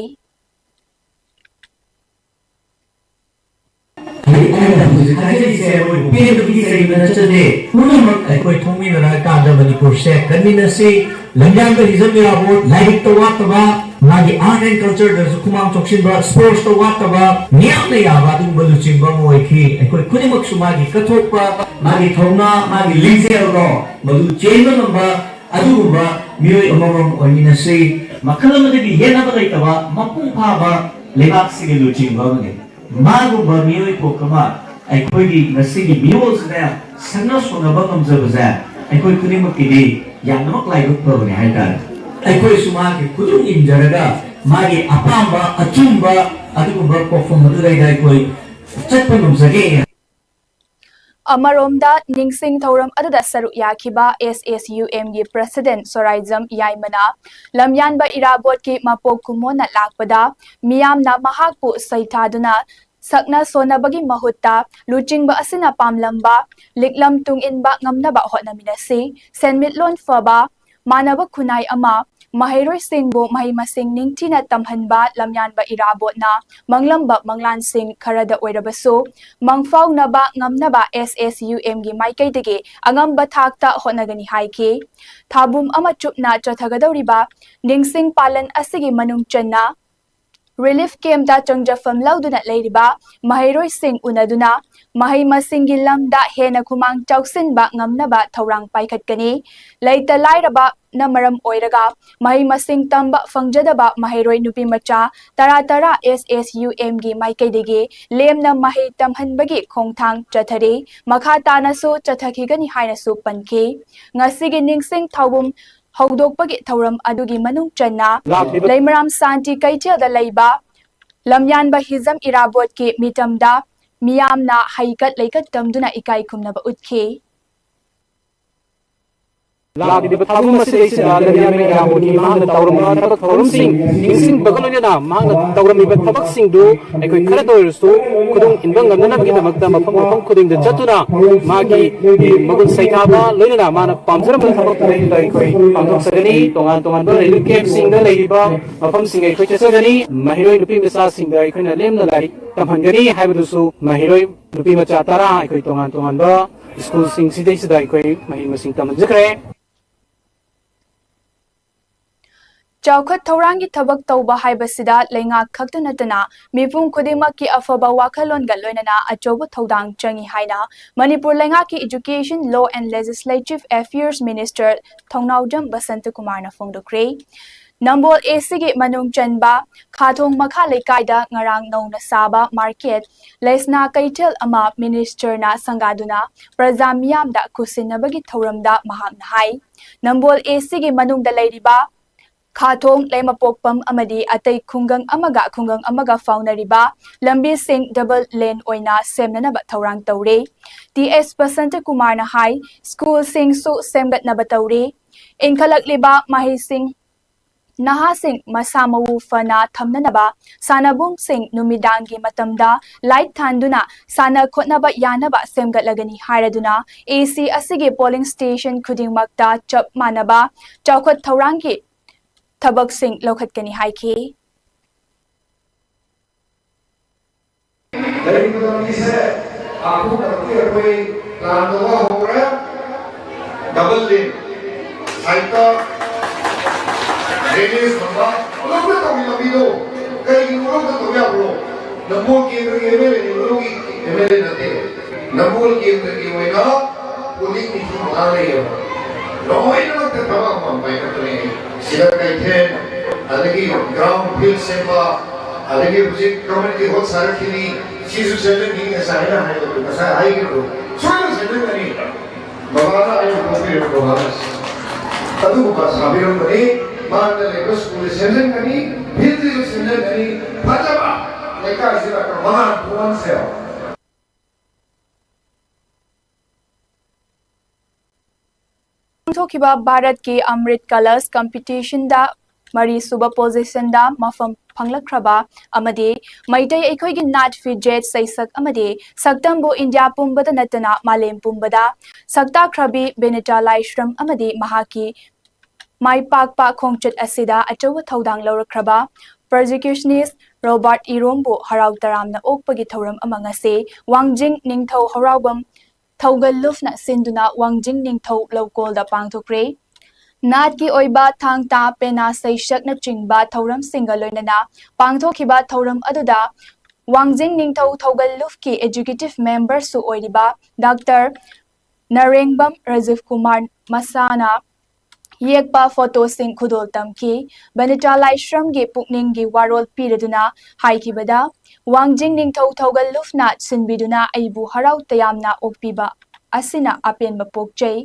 ꯑꯩꯅ ꯍꯧꯖꯤꯛ ꯍꯥꯏꯖꯔꯤꯁꯦ ꯃꯣꯏ ꯄꯦꯟꯕꯒꯤ ꯆꯩꯕ ꯅꯠꯆꯗꯦ꯫ ꯄꯨꯝꯅꯃꯛ ꯑꯩꯈꯣꯏ ꯊꯣꯛꯃꯤꯟꯅꯔꯀꯥꯟꯗ ꯃꯅꯤꯄꯨꯔꯁꯦ ꯀꯟꯃꯤꯟꯅꯁꯤ꯫ ꯂꯝꯌꯥꯟꯕ ꯍꯤꯖꯝ ꯏꯔꯥꯕꯣꯠ ꯂꯥꯏꯔꯤꯛꯇ ꯋꯥꯠꯇꯕ, ꯃꯥꯒꯤ art and cultureꯗꯁꯨ ꯈꯨꯃꯥꯡ ꯆꯥꯎꯁꯤꯟꯕ, sportsꯇ ꯋꯥꯠꯇꯕ, ꯃꯤꯌꯥꯝꯅ ꯌꯥꯕ ꯑꯗꯨꯒꯨꯝꯕ ꯂꯨꯆꯤꯡꯕ ꯑꯃ ꯑꯣꯏꯈꯤ꯫ ꯑꯩꯈꯣꯏ ꯈꯨꯗꯤꯡꯃꯛꯁꯨ ꯃꯥꯒꯤ ꯀꯠꯊꯣꯛꯄ, ꯃꯥꯒꯤ ꯊꯧꯅꯥ, ꯃꯥꯒꯤ ꯂꯤꯡꯖꯦꯜꯗꯣ ꯃꯗꯨ ꯆꯦꯟꯕ ꯉꯝꯕ ꯑꯗꯨꯒꯨꯝꯕ ꯃꯤꯑꯣꯏ ꯑꯃꯃꯝ ꯑꯣꯏꯃꯤꯟꯅꯁꯤ꯫ ꯃꯈꯜ ꯑꯃꯗꯒꯤ ꯌꯦꯠꯅꯕ ꯂꯩꯇꯕ ꯃꯄꯨꯡ ꯐꯥꯕ ꯂꯩꯕꯥꯛꯁꯤꯒꯤ ꯂꯨꯆꯤꯡꯕ ꯑꯃꯅꯤ꯫ ꯃꯥꯒꯨꯝꯕ ꯃꯤꯑꯣꯏ ꯄꯣꯛ ꯑꯃ ꯑꯩꯈꯣꯏꯒꯤ ꯉꯁꯤꯒꯤ ꯃꯤꯔꯣꯜꯁꯤꯗ ꯁꯛꯅ ꯁꯣꯟꯅꯕ ꯉꯝꯖꯕꯁꯦ ꯑꯩꯈꯣꯏ ꯈꯨꯗꯤꯡꯃꯛꯀꯤꯗꯤ ꯌꯥꯝꯅꯃꯛ ꯂꯥꯏꯕꯛ ꯐꯕꯅꯤ ꯍꯥꯏꯇꯥꯔꯦ꯫ ꯑꯩꯈꯣꯏꯁꯨ ꯃꯥꯒꯤ ꯈꯨꯗꯨꯝ ꯏꯟꯖꯔꯒ ꯃꯥꯒꯤ ꯑꯄꯥꯝꯕ ꯑꯆꯨꯝꯕ ꯑꯗꯨꯒꯨꯝꯕ ꯀꯣꯛꯐꯝ ꯑꯗꯨꯗꯩꯗ ꯑꯩꯈꯣꯏ ꯆꯠꯄ ꯉꯝꯖꯒꯦ꯫ ꯑꯃꯔꯣꯝꯗ ꯅꯤꯡꯁꯤꯡ ꯊꯧꯔꯝ ꯑꯗꯨꯗ ꯁꯔꯨꯛ ꯌꯥꯈꯤꯕ ꯑꯦꯁ ꯑꯦꯁ ꯌꯨ ꯑꯦꯝꯒꯤ president ꯁꯣꯔꯥꯏꯖꯝ ꯌꯥꯏꯃꯅ ꯂꯝꯌꯥꯟꯕ ꯏꯔꯥꯕꯣꯠꯀꯤ ꯃꯄꯣꯛ ꯀꯨꯝꯑꯣꯟꯅ ꯂꯥꯛꯄꯗ ꯃꯤꯌꯥꯝꯅ ꯃꯍꯥꯛꯄꯨ ꯁꯩꯊꯥꯗꯨꯅ ꯁꯛꯅ ꯁꯣꯟꯅꯕꯒꯤ ꯃꯍꯨꯠꯇ ꯂꯨꯆꯤꯡꯕ ꯑꯁꯤꯅ ꯄꯥꯝꯂꯝꯕ ꯂꯤꯛꯂꯝ ꯇꯨꯡꯏꯟꯕ ꯉꯝꯅꯕ ꯍꯣꯠꯅꯃꯤꯟꯅꯁꯤ꯫ ꯁꯦꯟꯃꯤꯠꯂꯣꯟ ꯐꯕ, ꯃꯥꯟꯅꯕ ꯈꯨꯟꯅꯥꯏ ꯑꯃ, ꯃꯍꯩꯔꯣꯏꯁꯤꯡꯕꯨ ꯃꯍꯩ ꯃꯁꯤꯡ ꯅꯤꯡꯊꯤꯅ ꯇꯝꯍꯟꯕ ꯂꯝꯌꯥꯟꯕ ꯏꯔꯥꯕꯣꯠꯅ ꯃꯪꯂꯝꯕ ꯃꯪꯂꯥꯟꯁꯤꯡ ꯈꯔꯗ ꯑꯣꯏꯔꯕꯁꯨ ꯃꯪꯐꯥꯎꯅꯕ ꯉꯝꯅꯕ ꯑꯦꯁ ꯑꯦꯁ ꯌꯨ ꯑꯦꯝꯒꯤ ꯃꯥꯏꯀꯩꯗꯒꯤ ꯑꯉꯝꯕ ꯊꯥꯛꯇ ꯍꯣꯠꯅꯒꯅꯤ ꯍꯥꯏꯈꯤ꯫ ꯊꯥꯕꯨꯝ ꯑꯃ ꯆꯨꯞꯅ ꯆꯠꯊꯒꯗꯧꯔꯤꯕ ꯅꯤꯡꯁꯤꯡ ꯄꯥꯂꯟ ꯑꯁꯤꯒꯤ ꯃꯅꯨꯡ ꯆꯟꯅ relief campꯇ ꯆꯪꯖꯐꯝ ꯂꯧꯗꯨꯅ ꯂꯩꯔꯤꯕ ꯃꯍꯩꯔꯣꯏꯁꯤꯡ ꯎꯅꯗꯨꯅ ꯃꯍꯩ ꯃꯁꯤꯡꯒꯤ ꯂꯝꯗ ꯍꯦꯟꯅ ꯈꯨꯃꯥꯡ ꯆꯥꯎꯁꯤꯟꯕ ꯉꯝꯅꯕ ꯊꯧꯔꯥꯡ ꯄꯥꯏꯈꯠꯀꯅꯤ꯫ ꯂꯩꯇ ꯂꯥꯏꯔꯕꯅ ꯃꯔꯝ ꯑꯣꯏꯔꯒ ꯃꯍꯩ ꯃꯁꯤꯡ ꯇꯝꯕ ꯐꯪꯖꯗꯕ ꯃꯍꯩꯔꯣꯏ ꯅꯨꯄꯤ ꯃꯆꯥ ꯇꯔꯥ ꯇꯔꯥ ꯑꯦꯁ ꯑꯦꯁ ꯌꯨ ꯑꯦꯝꯒꯤ ꯃꯥꯏꯀꯩꯗꯒꯤ ꯂꯦꯝꯅ ꯃꯍꯩ ꯇꯝꯍꯟꯕꯒꯤ ꯈꯣꯡꯊꯥꯡ ꯆꯠꯊꯔꯤ꯫ ꯃꯈꯥ ꯇꯥꯅꯁꯨ ꯆꯠꯊꯈꯤꯒꯅꯤ ꯍꯥꯏꯅꯁꯨ ꯄꯟꯈꯤ꯫ ꯉꯁꯤꯒꯤ ꯅꯤꯡꯁꯤꯡ ꯊꯥꯎꯕꯨꯝ ꯍꯧꯗꯣꯛꯄꯒꯤ ꯊꯧꯔꯝ ꯑꯗꯨꯒꯤ ꯃꯅꯨꯡ ꯆꯟꯅ ꯂꯩꯃꯔꯥꯝ ꯁꯥꯟꯇꯤ ꯀꯩꯊꯦꯜꯗ ꯂꯩꯕ ꯂꯝꯌꯥꯟꯕ ꯍꯤꯖꯝ ꯏꯔꯥꯕꯣꯠꯀꯤ ꯃꯤꯇꯝꯗ ꯃꯤꯌꯥꯝꯅ ꯍꯩꯀꯠ ꯂꯩꯀꯠ ꯇꯝꯗꯨꯅ ꯏꯀꯥꯏ ꯈꯨꯝꯅꯕ ꯎꯠꯈꯤ꯫ ꯂꯥꯛꯂꯤꯕ ꯊꯥꯕꯨꯝ ꯑꯁꯤꯗꯩꯁꯤꯗ ꯂꯝꯌꯥꯟꯃꯩ ꯏꯔꯥꯕꯣꯠꯀꯤ ꯃꯍꯥꯛꯅ ꯇꯧꯔꯝꯕ ꯊꯕꯛ ꯊꯧꯔꯝꯁꯤꯡ ꯅꯤꯡꯁꯤꯡꯕꯒ ꯂꯣꯏꯅꯅ ꯃꯍꯥꯛꯅ ꯇꯧꯔꯝꯃꯤꯕ ꯊꯕꯛꯁꯤꯡꯗꯨ ꯑꯩꯈꯣꯏ ꯈꯔꯗ ꯑꯣꯏꯔꯁꯨ ꯈꯨꯗꯣꯡ ꯏꯟꯕ ꯉꯝꯅꯅꯕꯒꯤꯗꯃꯛꯇ ꯃꯐꯝ ꯃꯐꯝ ꯈꯨꯗꯤꯡꯗ ꯆꯠꯇꯨꯅ ꯃꯥꯒꯤ ꯃꯒꯨꯟ ꯁꯩꯊꯥꯕ ꯂꯣꯏꯅꯅ ꯃꯥꯅ ꯄꯥꯝꯖꯔꯝꯕ ꯊꯕꯛꯇꯨꯗꯩꯗꯨꯗ ꯑꯩꯈꯣꯏ ꯄꯥꯡꯊꯣꯛꯆꯒꯅꯤ꯫ ꯇꯣꯉꯥꯟ ꯇꯣꯉꯥꯟꯕ ꯔꯤꯂꯤꯐ ꯀꯦꯝꯞꯁꯤꯡꯗ ꯂꯩꯔꯤꯕ ꯃꯐꯝꯁꯤꯡ ꯑꯩꯈꯣꯏ ꯆꯠꯆꯒꯅꯤ꯫ ꯃꯍꯩꯔꯣꯏ ꯅꯨꯄꯤ ꯃꯆꯥꯁꯤꯡꯗ ꯑꯩꯈꯣꯏꯅ ꯂꯦꯝꯅ ꯂꯥꯏꯔꯤꯛ ꯇꯝꯍꯟꯒꯅꯤ ꯍꯥꯏꯕꯗꯨꯁꯨ ꯃꯍꯩꯔꯣꯏ ꯅꯨꯄꯤ ꯃꯆꯥ ꯇꯔꯥ ꯑꯩꯈꯣꯏ ꯇꯣꯉꯥꯟ ꯇꯣꯉꯥꯟꯕ ꯁ꯭ꯀꯨꯜꯁꯤꯡꯁꯤꯗꯩꯁꯤꯗ ꯑꯩꯈꯣꯏ ꯃꯍꯩ ꯃꯁꯤꯡ ꯇꯝꯍꯟꯖꯈ꯭ꯔꯦ꯫ ꯆꯥꯎꯈꯠ ꯊꯧꯔꯥꯡꯒꯤ ꯊꯕꯛ ꯇꯧꯕ ꯍꯥꯏꯕꯁꯤꯗ ꯂꯩꯉꯥꯛ ꯈꯛꯇ ꯅꯠꯇꯅ ꯃꯤꯄꯨꯝ ꯈꯨꯗꯤꯡꯃꯛꯀꯤ ꯑꯐꯕ ꯋꯥꯈꯜꯂꯣꯟꯒ ꯂꯣꯏꯅꯅ ꯑꯆꯧꯕ ꯊꯧꯗꯥꯡ ꯆꯪꯏ ꯍꯥꯏꯅ ꯃꯅꯤꯄꯨꯔ ꯂꯩꯉꯥꯛꯀꯤ Education, Law and Legislative Affairs Minister ꯊꯧꯅꯥꯎꯖꯝ ꯕꯁꯟꯇꯀꯨꯃꯥꯔꯅ ꯐꯣꯡꯗꯣꯛꯈ꯭ꯔꯦ꯫ ꯅꯝꯕꯣꯜ ACꯒꯤ ꯃꯅꯨꯡ ꯆꯟꯕ ꯈꯥꯊꯣꯡ ꯃꯈꯥ ꯂꯩꯀꯥꯏꯗ ꯉꯔꯥꯡ ꯅꯧꯅ ꯁꯥꯕ ꯃꯥꯔꯀꯦꯠ ꯂꯩꯁꯅꯥ ꯀꯩꯊꯦꯜ ꯑꯃ ministerꯅ ꯁꯪꯒꯥꯗꯨꯅ ꯄ꯭ꯔꯖꯥ ꯃꯤꯌꯥꯝꯗ ꯈꯨꯠꯁꯤꯟꯅꯕꯒꯤ ꯊꯧꯔꯝꯗ ꯃꯍꯥꯛꯅ ꯍꯥꯏ, ꯅꯝꯕꯣꯜ ACꯒꯤ ꯃꯅꯨꯡꯗ ꯂꯩꯔꯤꯕ ꯈꯥꯊꯣꯡ, ꯂꯩꯃꯄꯣꯛꯄꯝ ꯑꯃꯗꯤ ꯑꯇꯩ ꯈꯨꯡꯒꯪ ꯑꯃꯒ ꯈꯨꯡꯒꯪ ꯑꯃꯒ ꯐꯥꯎꯅꯔꯤꯕ ꯂꯝꯕꯤꯁꯤꯡ double lane ꯑꯣꯏꯅ ꯁꯦꯝꯅꯅꯕ ꯊꯧꯔꯥꯡ ꯇꯧꯔꯦ꯫ ꯇꯤ ꯑꯦꯁ ꯕꯁꯟꯇꯀꯨꯃꯥꯔꯅ ꯍꯥꯏ, ꯁ꯭ꯀꯨꯜꯁꯤꯡꯁꯨ ꯁꯦꯝꯒꯠꯅꯕ ꯇꯧꯔꯤ꯫ ꯏꯟꯈꯠꯂꯛꯂꯤꯕ ꯃꯍꯩꯁꯤꯡ ꯅꯍꯥꯁꯤꯡ ꯃꯁꯥ ꯃꯎ ꯐꯅ ꯊꯝꯅꯅꯕ ꯁꯥꯟꯅꯕꯨꯡꯁꯤꯡ ꯅꯨꯃꯤꯗꯥꯡꯒꯤ ꯃꯇꯝꯗ light ꯊꯥꯟꯗꯨꯅ ꯁꯥꯟꯅ ꯈꯣꯠꯅꯕ ꯌꯥꯅꯕ ꯁꯦꯝꯒꯠꯂꯒꯅꯤ ꯍꯥꯏꯔꯗꯨꯅ AC ꯑꯁꯤꯒꯤ polling station ꯈꯨꯗꯤꯡꯃꯛꯇ ꯆꯞ ꯃꯥꯟꯅꯕ ꯆꯥꯎꯈꯠ ꯊꯧꯔꯥꯡꯒꯤ ꯊꯕꯛꯁꯤꯡ ꯂꯧꯈꯠꯀꯅꯤ ꯍꯥꯏꯈꯤ꯫ ꯂꯩꯔꯤꯕ ꯂꯝꯕꯤꯁꯦ ꯀꯥꯡꯄꯣꯛ ꯅꯛꯄꯒꯤ ꯑꯩꯈꯣꯏ plan ꯇꯧꯕ ꯍꯧꯔꯦ꯫ Double lane, sideꯇ drainage ꯊꯝꯕ, ꯄꯨꯂꯞꯅ ꯇꯧꯔꯤ ꯂꯝꯕꯤꯗꯣ꯫ ꯀꯩꯒꯤꯅꯣ ꯄꯨꯂꯞꯅ ꯇꯧ ꯌꯥꯕ꯭ꯔꯣ? ꯅꯝꯕꯣꯜ ꯀꯦꯟꯗ꯭ꯔꯒꯤ MLAꯅꯤ, ꯃꯅꯨꯡꯒꯤ MLA ꯅꯠꯇꯦ꯫ ꯅꯝꯕꯣꯜ ꯀꯦꯟꯗ꯭ꯔꯒꯤ ꯑꯣꯏꯅ polling ꯅꯤꯐꯨ ꯃꯉꯥ ꯂꯩꯌꯦꯕ꯫ ꯂꯣꯏꯅꯃꯛꯇ ꯊꯕꯛ ꯑꯃꯃꯝ ꯄꯥꯏꯈꯠꯄꯅꯦ꯫ ꯁꯤꯗ ꯀꯩꯊꯦꯜ, ꯑꯗꯒꯤ ground field ꯁꯦꯝꯕ, ꯑꯗꯒꯤ ꯍꯧꯖꯤꯛ community hall ꯁꯥꯔꯛꯈꯤꯅꯤ, ꯁꯤꯁꯨ ꯁꯦꯝꯖꯤꯟꯈꯤꯅꯤ꯫ ꯉꯁꯥꯏ ꯑꯩꯅ ꯍꯥꯏꯕꯗꯣ, ꯉꯁꯥꯏ ꯍꯥꯏꯈꯤꯕꯗꯣ ꯁꯣꯏꯗꯅ ꯁꯦꯝꯖꯤꯟꯒꯅꯤ꯫ ꯕꯕꯥꯅ ꯑꯩꯕꯨ ꯄꯣꯛꯄꯤꯔꯕ ꯕꯕꯥꯅ ꯑꯗꯨꯒꯨꯝꯕ ꯁꯥꯕꯤꯔꯝꯕꯅꯤ꯫ ꯃꯥꯡꯗ ꯂꯩꯕ ꯁ꯭ꯀꯨꯜ ꯁꯦꯝꯖꯤꯟꯒꯅꯤ, fieldꯁꯤꯁꯨ ꯁꯦꯝꯖꯤꯟꯒꯅꯤ, ꯐꯖꯕ ꯂꯩꯀꯥꯏꯁꯤꯗ ꯃꯉꯥꯜ ꯊꯣꯛꯍꯟꯁꯦꯕ꯫ ꯄꯥꯡꯊꯣꯛꯈꯤꯕ ꯚꯥꯔꯠꯀꯤ ꯑꯃ꯭ꯔꯤꯠ ꯀꯂꯁ ꯀꯝꯄꯤꯇꯤꯁꯟꯗ ꯃꯔꯤꯁꯨꯕ ꯄꯣꯖꯤꯁꯟꯗ ꯃꯐꯝ ꯐꯪꯂꯛꯈ꯭ꯔꯕ ꯑꯃꯗꯤ ꯃꯩꯇꯩ ꯑꯩꯈꯣꯏꯒꯤ ꯅꯥꯠ ꯐꯤꯖꯦꯠ ꯆꯩꯁꯛ ꯑꯃꯗꯤ ꯁꯛꯇꯝꯕꯨ ꯏꯟꯗꯤꯌꯥ ꯄꯨꯝꯕꯗ ꯅꯠꯇꯅ ꯃꯥꯂꯦꯝ ꯄꯨꯝꯕꯗ ꯁꯛꯇꯥꯛꯈ꯭ꯔꯕꯤ ꯕꯤꯅꯤꯇꯥ ꯂꯥꯏꯁ꯭ꯔꯝ ꯑꯃꯗꯤ ꯃꯍꯥꯛꯀꯤ ꯃꯥꯏ ꯄꯥꯛꯄ ꯈꯣꯡꯆꯠ ꯑꯁꯤꯗ ꯑꯆꯧꯕ ꯊꯧꯗꯥꯡ ꯂꯧꯔꯛꯈ꯭ꯔꯕ ꯄ꯭ꯔꯣꯖꯤꯀ꯭ꯌꯨꯁꯅꯤꯁ ꯔꯣꯕꯥꯔꯠ ꯏꯔꯣꯝꯕꯨ ꯍꯔꯥꯎ ꯇꯔꯥꯝꯅ ꯑꯣꯛꯄꯒꯤ ꯊꯧꯔꯝ ꯑꯃ ꯉꯁꯤ ꯋꯥꯡꯖꯤꯡ ꯅꯤꯡꯊꯧ ꯍꯔꯥꯎꯕꯝ ꯊꯧꯒꯜ ꯂꯨꯞꯅ ꯁꯤꯟꯗꯨꯅ ꯋꯥꯡꯖꯤꯡ ꯅꯤꯡꯊꯧ ꯂꯧꯀꯣꯜꯗ ꯄꯥꯡꯊꯣꯛꯈ꯭ꯔꯦ꯫ ꯅꯥꯠꯀꯤ ꯑꯣꯏꯕ ꯊꯥꯡ ꯇꯥ, ꯄꯦꯅꯥ, ꯁꯩꯁꯛꯅꯆꯤꯡꯕ ꯊꯧꯔꯝꯁꯤꯡꯒ ꯂꯣꯏꯅꯅ ꯄꯥꯡꯊꯣꯛꯈꯤꯕ ꯊꯧꯔꯝ ꯑꯗꯨꯗ ꯋꯥꯡꯖꯤꯡ ꯅꯤꯡꯊꯧ ꯊꯧꯒꯜ ꯂꯨꯞꯀꯤ ꯑꯦꯛꯖꯤꯀ꯭ꯌꯨꯇꯤꯚ ꯃꯦꯝꯕꯔꯁꯨ ꯑꯣꯏꯔꯤꯕ ꯗꯥꯛꯇꯔ ꯅꯔꯦꯡꯕꯝ ꯔꯥꯖꯤꯕ ꯀꯨꯃꯥꯔ ꯃꯁꯥꯅ ꯌꯦꯛꯄ ꯐꯣꯇꯣꯁꯤꯡ ꯈꯨꯗꯣꯜ ꯇꯝꯈꯤ꯫ ꯕꯅꯤꯇꯥ ꯂꯥꯏꯁ꯭ꯔꯝꯒꯤ ꯄꯨꯛꯅꯤꯡꯒꯤ ꯋꯥꯔꯣꯜ ꯄꯤꯔꯗꯨꯅ ꯍꯥꯏꯈꯤꯕꯗ, ꯋꯥꯡꯖꯤꯡ ꯅꯤꯡꯊꯧ ꯊꯧꯒꯜ ꯂꯨꯞꯅ ꯁꯤꯟꯕꯤꯗꯨꯅ ꯑꯩꯕꯨ ꯍꯔꯥꯎ ꯇꯌꯥꯝꯅ ꯑꯣꯛꯄꯤꯕ ꯑꯁꯤꯅ ꯑꯄꯦꯟꯕ ꯄꯣꯛꯆꯩ꯫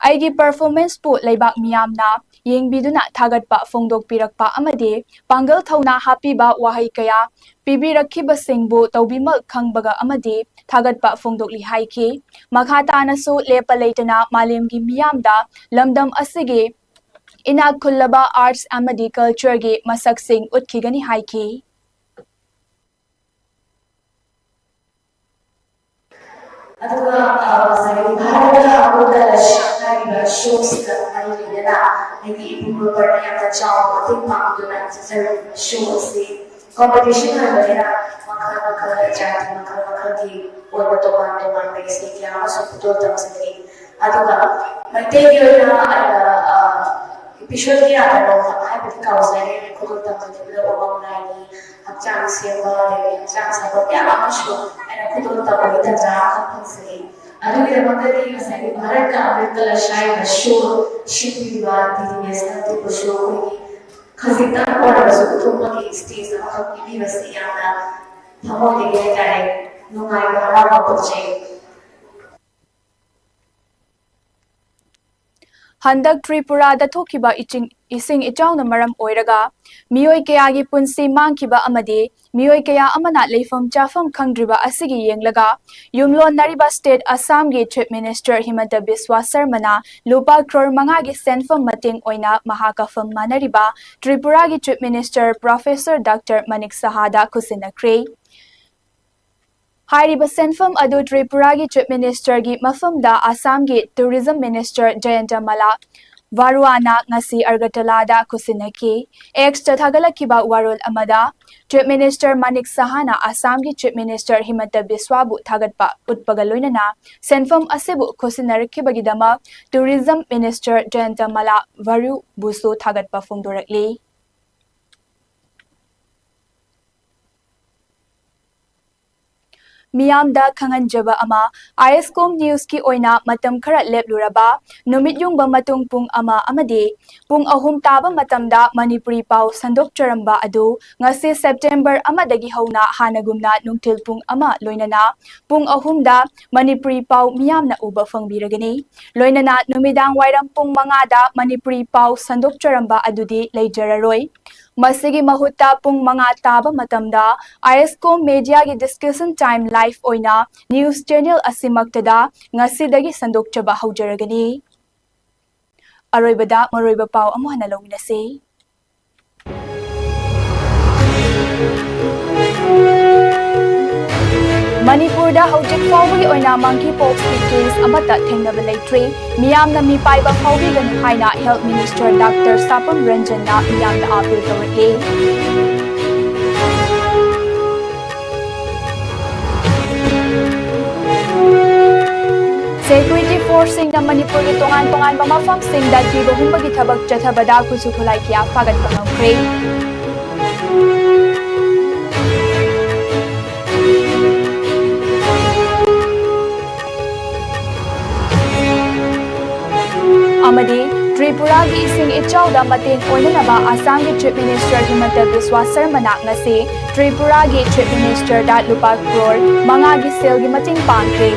ꯑꯩꯒꯤ ꯄꯔꯐꯣꯔꯃꯦꯟꯁꯄꯨ ꯂꯩꯕꯥꯛ ꯃꯤꯌꯥꯝꯅ ꯌꯦꯡꯕꯤꯗꯨꯅ ꯊꯥꯒꯠꯄ ꯐꯣꯡꯗꯣꯛꯄꯤꯔꯛꯄ ꯑꯃꯗꯤ ꯄꯥꯡꯒꯜ ꯊꯧꯅꯥ ꯍꯥꯞꯄꯤꯕ ꯋꯥꯍꯩ ꯀꯌꯥ ꯄꯤꯕꯤꯔꯛꯈꯤꯕꯁꯤꯡꯕꯨ ꯇꯧꯕꯤꯃꯜ ꯈꯪꯕꯒ ꯑꯃꯗꯤ ꯊꯥꯒꯠꯄ ꯐꯣꯡꯗꯣꯛꯂꯤ ꯍꯥꯏꯈꯤ꯫ ꯃꯈꯥ ꯇꯥꯅꯁꯨ ꯂꯦꯞꯄ ꯂꯩꯇꯅ ꯃꯥꯂꯦꯝꯒꯤ ꯃꯤꯌꯥꯝꯗ ꯂꯝꯗꯝ ꯑꯁꯤꯒꯤ ꯏꯅꯥꯛ ꯈꯨꯜꯂꯕ ꯑꯥꯔꯠꯁ ꯑꯃꯗꯤ ꯀꯜꯆꯔꯒꯤ ꯃꯁꯛꯁꯤꯡ ꯎꯠꯈꯤꯒꯅꯤ ꯍꯥꯏꯈꯤ꯫ ꯑꯗꯨꯒ, ꯑ, ꯉꯁꯥꯏꯒꯤ ꯚꯥꯔꯠꯀ ꯑꯃꯨꯛꯇ ꯂꯩꯁꯤꯟ ꯍꯥꯏꯔꯤꯕ ꯁꯣꯁꯤꯗ ꯃꯔꯤ ꯂꯩꯅꯅ ꯑꯩꯒꯤ ꯏꯄꯨ ꯔꯣꯕꯔꯠꯅ ꯌꯥꯝꯅ ꯆꯥꯎꯅ ꯃꯇꯦꯡ ꯄꯥꯡꯗꯨꯅ ꯆꯠꯆꯔꯤꯕ ꯁꯣ ꯑꯁꯤ ꯀꯝꯄꯤꯇꯤꯁꯟ ꯑꯣꯏꯕꯅꯤꯅ ꯃꯈꯜ ꯃꯈꯜ, ꯖꯥꯇꯤ ꯃꯈꯜ ꯃꯈꯜꯒꯤ ꯑꯣꯏꯕ ꯇꯣꯉꯥꯟ ꯇꯣꯉꯥꯟꯕ ꯏꯁꯩ ꯀꯌꯥ ꯑꯃꯁꯨ ꯈꯨꯗꯣꯜ ꯇꯝꯖꯈꯤ꯫ ꯑꯗꯨꯒ ꯃꯩꯇꯩꯒꯤ ꯑꯣꯏꯅ ꯑꯩꯅ, ꯑ, ꯏꯄꯤꯁꯣꯠ ꯀꯌꯥꯗꯅꯣ ꯍꯥꯏꯕꯗꯤ ꯀꯥꯎꯖꯔꯦ, ꯈꯨꯗꯣꯜ ꯇꯝꯖꯈꯤꯕꯗ ꯎꯃꯪ ꯂꯥꯏꯒꯤ ꯍꯛꯆꯥꯡ ꯁꯦꯝꯕ, ꯑꯗꯒꯤ ꯍꯛꯆꯥꯡ ꯁꯥꯕ ꯀꯌꯥ ꯑꯃꯁꯨ ꯑꯩꯅ ꯈꯨꯗꯣꯜ ꯇꯝꯕꯒꯤ ꯇꯟꯖꯥ ꯑꯃ ꯐꯪꯖꯩ꯫ ꯑꯗꯨꯒꯤꯗꯃꯛꯇꯗꯤ ꯉꯁꯥꯏꯒꯤ ꯚꯥꯔꯠꯀ ꯑꯃ꯭ꯔꯤꯠꯀ ꯂꯁꯥꯏꯒ ꯁꯣ ꯁꯤꯟꯕꯤꯕ ꯗꯤ ꯗꯤ ꯅꯦꯁꯅꯦꯜ ꯇꯤꯝꯕꯨꯁꯨ ꯑꯩꯈꯣꯏꯒꯤ ꯈꯖꯤꯛꯇꯪ ꯑꯣꯏꯔꯕꯁꯨ ꯎꯠꯊꯣꯛꯄꯒꯤ ꯁ꯭ꯇꯦꯖ ꯑꯃꯈꯛ ꯄꯤꯕꯤꯕꯁꯤ ꯌꯥꯝꯅ ꯊꯃꯣꯏꯗꯒꯤ ꯍꯥꯏꯇꯥꯔꯦ ꯅꯨꯡꯉꯥꯏꯕ, ꯍꯔꯥꯎꯕ ꯄꯣꯛꯆꯩ꯫ ꯍꯟꯗꯛ ꯇ꯭ꯔꯤꯄꯨꯔꯥꯗ ꯊꯣꯛꯈꯤꯕ ꯏꯆꯤꯡ-, ꯏꯁꯤꯡ ꯏꯆꯥꯎꯅ ꯃꯔꯝ ꯑꯣꯏꯔꯒ ꯃꯤꯑꯣꯏ ꯀꯌꯥꯒꯤ ꯄꯨꯟꯁꯤ ꯃꯥꯡꯈꯤꯕ ꯑꯃꯗꯤ ꯃꯤꯑꯣꯏ ꯀꯌꯥ ꯑꯃꯅ ꯂꯩꯐꯝ ꯆꯥꯐꯝ ꯈꯪꯗ꯭ꯔꯤꯕ ꯑꯁꯤꯒꯤ ꯌꯦꯡꯂꯒ, ꯌꯨꯝꯂꯣꯟꯅꯔꯤꯕ state ꯑꯁꯥꯝꯒꯤ Chief Minister ꯍꯤꯃꯟꯇ ꯕꯤꯁ꯭ꯋꯥ ꯁꯔꯃꯅ ꯂꯨꯄꯥ ꯀ꯭ꯔꯣꯔ ꯃꯉꯥꯒꯤ ꯁꯦꯟꯐꯝ ꯃꯇꯦꯡ ꯑꯣꯏꯅ ꯃꯍꯥꯛꯀ ꯐꯝ ꯃꯥꯟꯅꯔꯤꯕ ꯇ꯭ꯔꯤꯄꯨꯔꯥꯒꯤ Chief Minister Professor Doctor Manik ꯁꯍꯥꯗ ꯈꯨꯠꯁꯤꯟꯅꯈ꯭ꯔꯦ꯫ ꯍꯥꯏꯔꯤꯕ ꯁꯦꯟꯐꯝ ꯑꯗꯨ ꯇ꯭ꯔꯤꯄꯨꯔꯥꯒꯤ Chief Ministerꯒꯤ ꯃꯐꯝꯗ ꯑꯁꯥꯝꯒꯤ Tourism Minister ꯖꯌꯟꯇ ꯃꯂꯥ ꯕꯔꯨꯑꯥꯅ ꯉꯁꯤ ꯑꯒꯔꯇꯂꯥꯗ ꯈꯨꯠꯁꯤꯟꯅꯈꯤ꯫ Xꯇ ꯊꯥꯒꯠꯂꯛꯈꯤꯕ ꯋꯥꯔꯣꯜ ꯑꯃꯗ, Chief Minister ꯃꯅꯤꯛ ꯁꯍꯥꯅ ꯑꯁꯥꯝꯒꯤ Chief Minister ꯍꯤꯃꯟꯇ ꯕꯤꯁ꯭ꯋꯥꯕꯨ ꯊꯥꯒꯠꯄ ꯎꯠꯄꯒ ꯂꯣꯏꯅꯅ ꯁꯦꯟꯐꯝ ꯑꯁꯤꯕꯨ ꯈꯨꯠꯁꯤꯟꯅꯔꯛꯈꯤꯕꯒꯤꯗꯃꯛ Tourism Minister ꯖꯌꯟꯇ ꯃꯂꯥ ꯕꯔꯨꯕꯨꯁꯨ ꯊꯥꯒꯠꯄ ꯐꯣꯡꯗꯣꯔꯛꯂꯤ꯫ ꯃꯤꯌꯥꯝꯗ ꯈꯪꯍꯟꯖꯕ ꯑꯃ, ꯑꯥꯏ ꯑꯦꯁ ꯀꯣꯝ ꯅ꯭ꯌꯨꯁꯀꯤ ꯑꯣꯏꯅ ꯃꯇꯝ ꯈꯔ ꯂꯦꯞꯂꯨꯔꯕ ꯅꯨꯃꯤꯠ ꯌꯨꯡꯕ ꯃꯇꯨꯡ ꯄꯨꯡ ꯑꯃ ꯑꯃꯗꯤ ꯄꯨꯡ ꯑꯍꯨꯝ ꯇꯥꯕ ꯃꯇꯝꯗ ꯃꯅꯤꯄꯨꯔꯤ ꯄꯥꯎ ꯁꯟꯗꯣꯛꯆꯔꯝꯕ ꯑꯗꯨ ꯉꯁꯤ September ꯑꯃꯗꯒꯤ ꯍꯧꯅ ꯍꯥꯟꯅꯒꯨꯝꯅ ꯅꯨꯡꯊꯤꯜ ꯄꯨꯡ ꯑꯃ ꯂꯣꯏꯅꯅ ꯄꯨꯡ ꯑꯍꯨꯝꯗ ꯃꯅꯤꯄꯨꯔꯤ ꯄꯥꯎ ꯃꯤꯌꯥꯝꯅ ꯎꯕ ꯐꯪꯕꯤꯔꯒꯅꯤ꯫ ꯂꯣꯏꯅꯅ ꯅꯨꯃꯤꯗꯥꯡ ꯋꯥꯏꯔꯝ ꯄꯨꯡ ꯃꯉꯥꯗ ꯃꯅꯤꯄꯨꯔꯤ ꯄꯥꯎ ꯁꯟꯗꯣꯛꯆꯔꯝꯕ ꯑꯗꯨꯗꯤ ꯂꯩꯖꯔꯔꯣꯏ꯫ ꯃꯁꯤꯒꯤ ꯃꯍꯨꯠꯇ ꯄꯨꯡ ꯃꯉꯥ ꯇꯥꯕ ꯃꯇꯝꯗ ꯑꯥꯏ ꯑꯦꯁ ꯀꯣꯝ ꯃꯦꯗꯤꯌꯥꯒꯤ Discussion Time Live ꯑꯣꯏꯅ news channel ꯑꯁꯤꯃꯛꯇꯗ ꯉꯁꯤꯗꯒꯤ ꯁꯟꯗꯣꯛꯆꯕ ꯍꯧꯖꯔꯒꯅꯤ꯫ ꯑꯔꯣꯏꯕꯗ ꯃꯔꯨꯑꯣꯏꯕ ꯄꯥꯎ ꯑꯃꯨꯛ ꯍꯟꯅ ꯂꯧꯃꯤꯟꯅꯁꯤ꯫ ꯃꯅꯤꯄꯨꯔꯗ ꯍꯧꯖꯤꯛ ꯐꯥꯎꯕꯒꯤ ꯑꯣꯏꯅ monkeypoxꯀꯤ case ꯑꯃꯠꯇ ꯊꯦꯡꯅꯕ ꯂꯩꯇ꯭ꯔꯤ꯫ ꯃꯤꯌꯥꯝꯅ ꯃꯤꯄꯥꯏꯕ ꯐꯥꯎꯕꯤꯒꯅꯨ ꯍꯥꯏꯅ Health Minister Doctor ꯁꯥꯄꯝ ꯔꯟꯖꯟꯅ ꯃꯤꯌꯥꯝꯗ appeal ꯇꯧꯔꯛꯂꯤ꯫ Security forceꯁꯤꯡꯅ ꯃꯅꯤꯄꯨꯔꯒꯤ ꯇꯣꯉꯥꯟ ꯇꯣꯉꯥꯟꯕ ꯃꯐꯝꯁꯤꯡꯗ ꯊꯤꯕ ꯍꯨꯝꯕꯒꯤ ꯊꯕꯛ ꯆꯠꯊꯕꯗ ꯈꯨꯠꯁꯨ ꯈꯨꯠꯂꯥꯏ ꯀꯌꯥ ꯐꯥꯒꯠꯄ ꯉꯝꯈ꯭ꯔꯦ꯫ ꯑꯃꯗꯤ ꯇ꯭ꯔꯤꯄꯨꯔꯥꯒꯤ ꯏꯁꯤꯡ ꯏꯆꯥꯎꯗ ꯃꯇꯦꯡ ꯑꯣꯏꯅꯅꯕ ꯑꯁꯥꯝꯒꯤ Chief Minister ꯍꯤꯃꯟꯇ ꯕꯤꯁ꯭ꯋꯥ ꯁꯔꯃꯅ ꯉꯁꯤ ꯇ꯭ꯔꯤꯄꯨꯔꯥꯒꯤ Chief Ministerꯗ ꯂꯨꯄꯥ ꯀ꯭ꯔꯣꯔ ꯃꯉꯥꯒꯤ ꯁꯦꯜꯒꯤ ꯃꯇꯦꯡ ꯄꯥꯡꯈ꯭ꯔꯦ꯫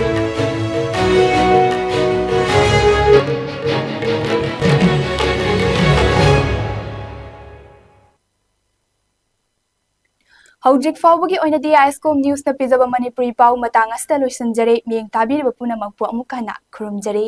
ꯍꯧꯖꯤꯛ ꯐꯥꯎꯕꯒꯤ ꯑꯣꯏꯅꯗꯤ ꯑꯥꯏ ꯑꯦꯁ ꯀꯣꯝ ꯅ꯭ꯌꯨꯁꯅ ꯄꯤꯖꯕ ꯃꯅꯤꯄꯨꯔꯤ ꯄꯥꯎ ꯃꯇꯥꯡ ꯑꯁꯤꯗ ꯂꯣꯏꯁꯤꯟꯖꯔꯦ꯫ ꯃꯤꯠꯌꯦꯡ ꯇꯥꯕꯤꯔꯤꯕ ꯄꯨꯝꯅꯃꯛꯄꯨ ꯑꯃꯨꯛ ꯍꯟꯅ ꯈꯨꯔꯨꯝꯖꯔꯤ꯫